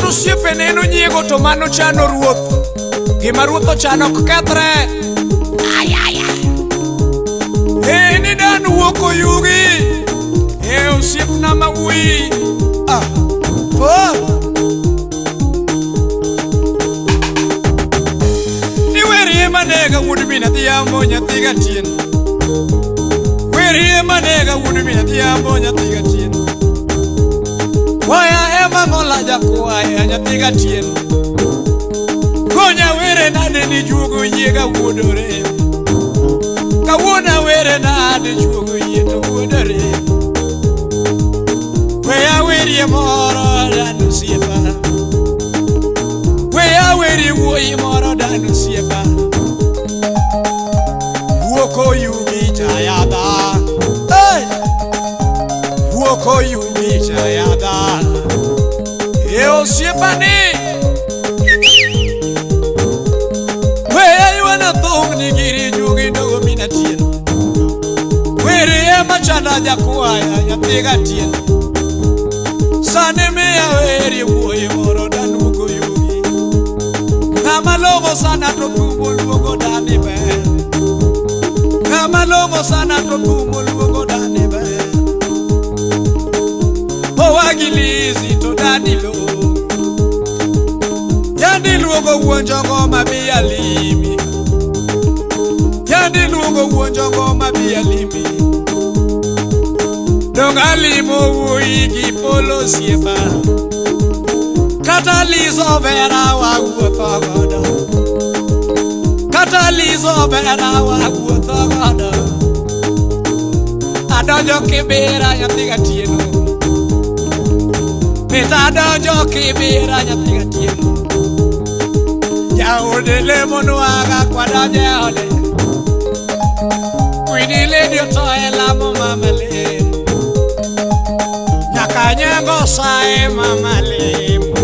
Kata osiepe neno nyiego to mano chano ruoth. Gima ruoth ochano ok kethre. Ay, ay, ay. Ee, ni dan wuok oyugi. Ee, osiepna ma wuoyi. Ah. Oh. Ni werie manega wuod min adhiambo nyathi gatieno. Werie manega wuod min adhiambo nyathi gatieno. Waya ema ng'ola jakwaya nyathi gatieno. Konya were nade ni juogo yiega wuodore. Kawuono were nade juogo yie to wuodore. Weya werie moro dan osiepa. Weya werie wuoyi moro dan osiepa. Wuok oyugi chayadha. Hey! Wuok oyugi chayadha. E osiepani. Weya ywana thum ni giri juogi dogo min atieno. Were ema chanda jakwaya nyathi gatieno. Sani miya werie wuoyi moro dan wuok oyugi. Ng'ama long'o sana to thum oluongo dani ber. Ng'ama long'o sana to thum oluongo dani ber. Owagi Lizi to dani long'o. Yandi luongo wuon jogo mabi alimi. Yandi luongo wuon jogo mabi alimi. Dong alimo wuoyi gi polo osiepa. Kata Lizo vera wawuotho godo. Kata Lizo vera wawuotho godo. Adonjo Kibera nyathi gatieno. Mit adonjo Kibera nyathi gatieno. Jaode lemonwaga kwadonjo e ode. Kwini lady oto e lamo mama lemo. Nyaka nyango sae mama lemo.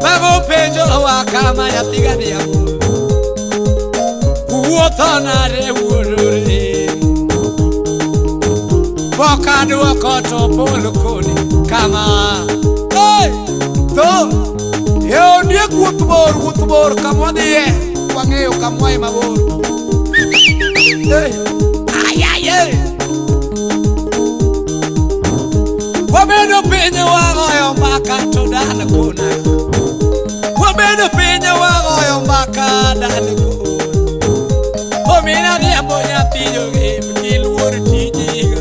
Baba penjowa kama nyathi gadhiambo. Uwuotho nade wuod Orem. Pok aduoko to polo koni kama. Hey! To! E ondiek wuoth bor kama wadhiye. Wang'eyo kama wae mabor. Hey! Ay, ay, ay! Wabedo piny wagoyo mbaka to dan kona. Wabedo piny wagoyo mbaka dan kona. Omina riambo nyathi jogem kiluor tijiga.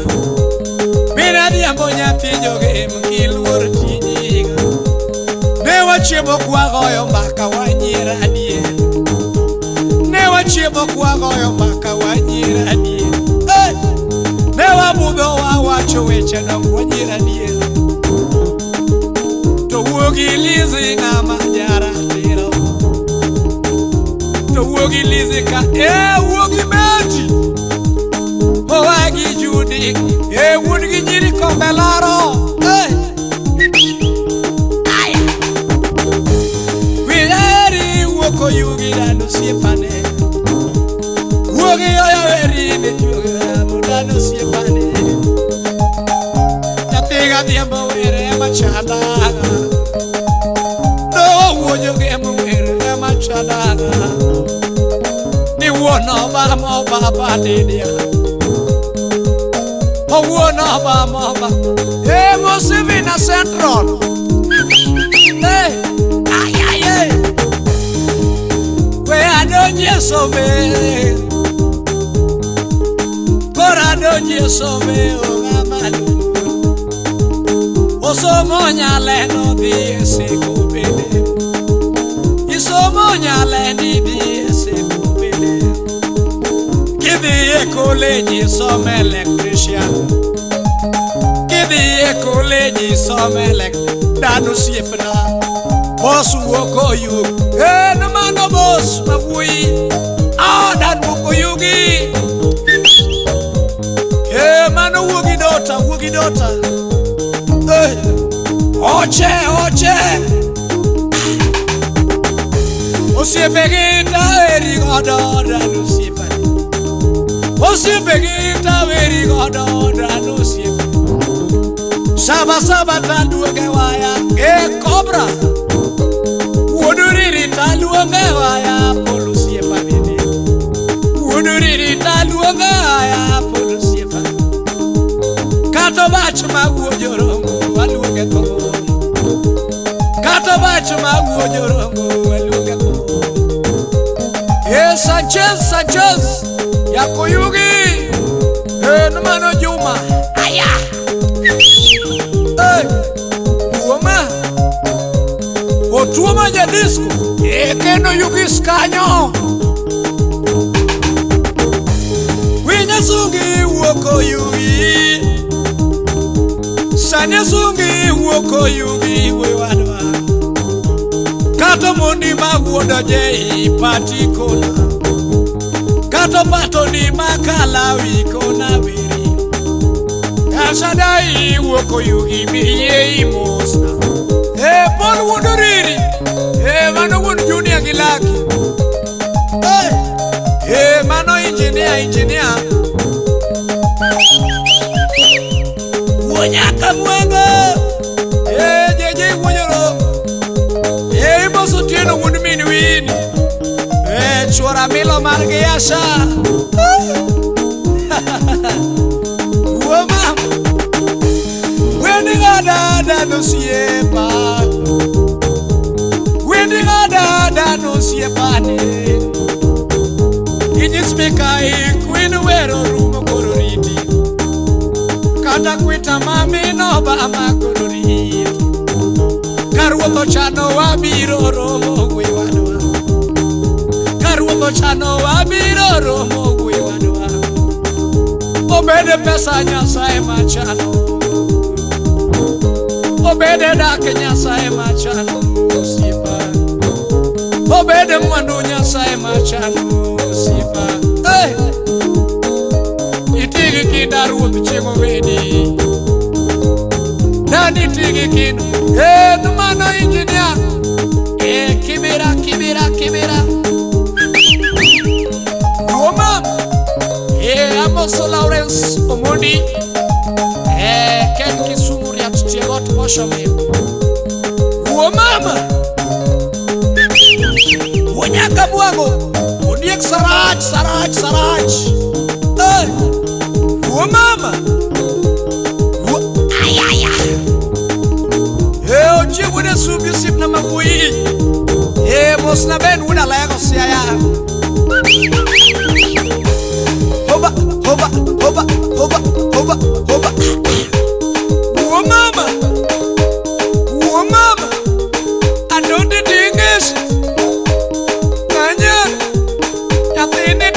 Mina riambo nyathi jogem kiluor tijiga. Ne wachiemo kwagoyo mbaka wanyiero adier. Ne wachiemo kwagoyo mbaka wanyiero adier. Hey! Ne wabudho wawacho weche dong wanyiero adier. To wuogi Lizi ng'ama jaratiro. To wuogi Lizi ka e wuogi Beti. Owagi Judi e wuon gi nyiri kombe loro. Hey! Aya! Wileri wuok oyugi dan osiepane. Wuogi oya weri ne juogi ramo dan osiepane. Nyathi gadhiambo were ema chandaga. No wuoyo gemo were ema chandaga. Ni wuon oba mo baba didia. Owuon oba mo baba. E Museveni Central. Hey, ay ay ay. We adonje some. Kora adonje some o ng'ama luor. Osomo nyale no dhi e seko bende. Isomo nyale ni dhi e seko bende. Kidhi e college isomo electrician. Kidhi e college isomo elec dan osiepna. Boss wuok oyug. En mano boss ma wuoyi. Ah, dan wuok oyugi. Eh, mano wuogi dota, wuogi dota. Eh, oche, oche. Osiepegi taweri godo dan osiepani. Osiepegi taweri godo dan osiepe. Saba saba taluonge waya e Cobra. Wuoduriri taluonge waya Polo osiepa bende. Wuoduriri taluonge waya Polo osiepa. Kato bach ma wuo jorongo aluonge thum. Kato bach ma wuo jorongo aluonge thum. E Sanchez Sanchez Yakoyugi. En mano Juma. Aya. Hey, Tuoma. Otuoma ja disco. E kendo yugis kanyo. Winya sungi wuoko yugi. Sanya sungi wuoko yugi wewadwa. Kato mondi ma wuondo je ipati kona. Kato pato ni makala wiko na wiri. Asadai wuoko yugi miye imosna. E Paul wuodoriri. E mano wuon Junior gi Lucky. E mano engineer engineer. Wuo nyaka mwango. E jeje wuonyoro. E imoso Otieno wuod min Wini. E chuora milo mar gi Asha. Wuo mama. Wendi gada nosiepa. Wendi gada nosiepa ne. Inyis mikai kwin wero rumo koro riti. Kata kwita mami no ba ma koro riti. Karuodh ochano wabiro romo gwe wadwa. Karuodh ochano wabiro romo gwe wadwa. Obede pesa Nyasaye machano. Obede dak Nyasaye machano osiepa. Obede mwandu Nyasaye machano osiepa. Hey! Itigi kinda ruoth chieng' obedi. Nani tigi kinda. En mano engineer. E kibira kibira kibira. Wuo mama. E amoso Lawrence Omondi. E Ken Kisumu riat tiegot posho mi. Wuo mama. Wuo nyaka bwango. Ondiek sarach sarach sarach. Eh. Wuo mama. Wuo ayaya. E ochieng' wuod Sumbi osiepna ma wuoyi. E mosna Ben wuod Alego Siaya. Hoba hoba hoba hoba hoba hoba. Wuo mama. Wuo mama. Adondi dinges. Kanya. Nyathini.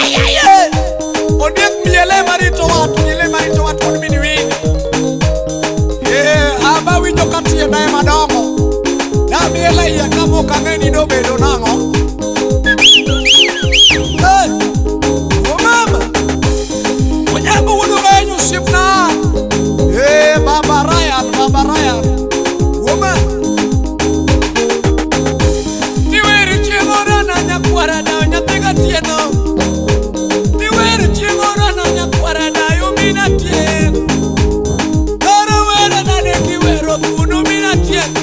Ayaya. Ondiek miele marito wat, miele marito wat wuod min Wini. Eh, aba winjo ka tienda ema dongo. Damiel e iye ka mok ang'e ni dobedo nang'o. Eh, wuo mama. Onyango wuod Ogenyo osiepna. Eh, Baba Ryan, Baba Ryan. Wuo mama. Niweri chieng' orana nyakwara dayo nyathi gatieno. Niweri chieng' orana nyakwara dayo min Atieno. Koro wero nade kiwero thuno min Atieno.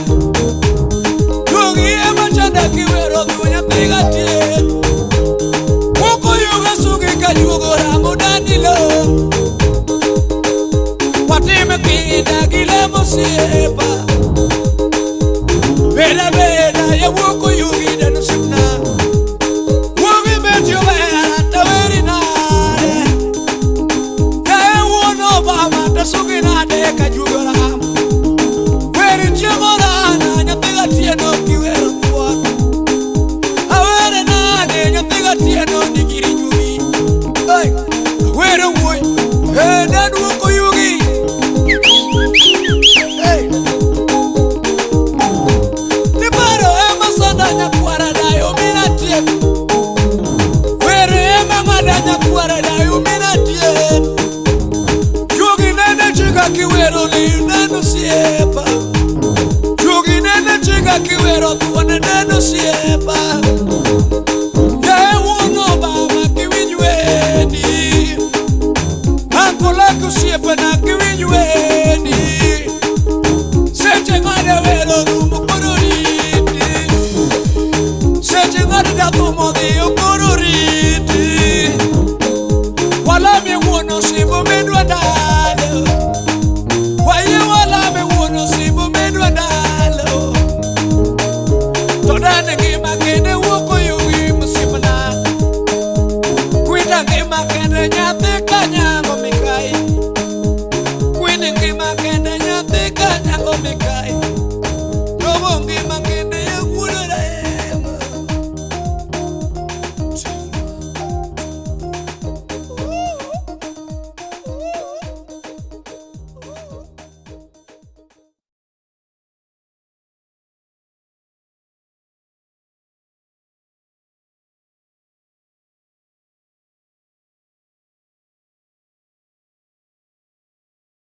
Juogi ema chanda kiwero thuo nyathi gatieno. Moko yuga sugi ka juogo rango dani lo. Watime kinda gi lemo osiepa. Beda beda ya wuoko yugi den osiepna. Wuogi bet yobera taweri nade. E wuon Obama tasugi nade ka juogo ramo. Weri chieng' orana nyathi gatieno kiwero thuon. Awere nade nyathi gatieno nigiri juogi. Hey, awere wuoyi. E dan wuoko yugi. Hey. Niparo ema sanda nyakwara dayo min Atieno. Were ema ng'ada nyakwara dayo min Atieno. Juogi nene chiga kiwero li neno osiepa. Juogi nene chiga kiwero thuon neno osiepa. Yaye wuon Obama kiwinj wendi. Uncle Lucky osiepna kiwinj wendi. Nen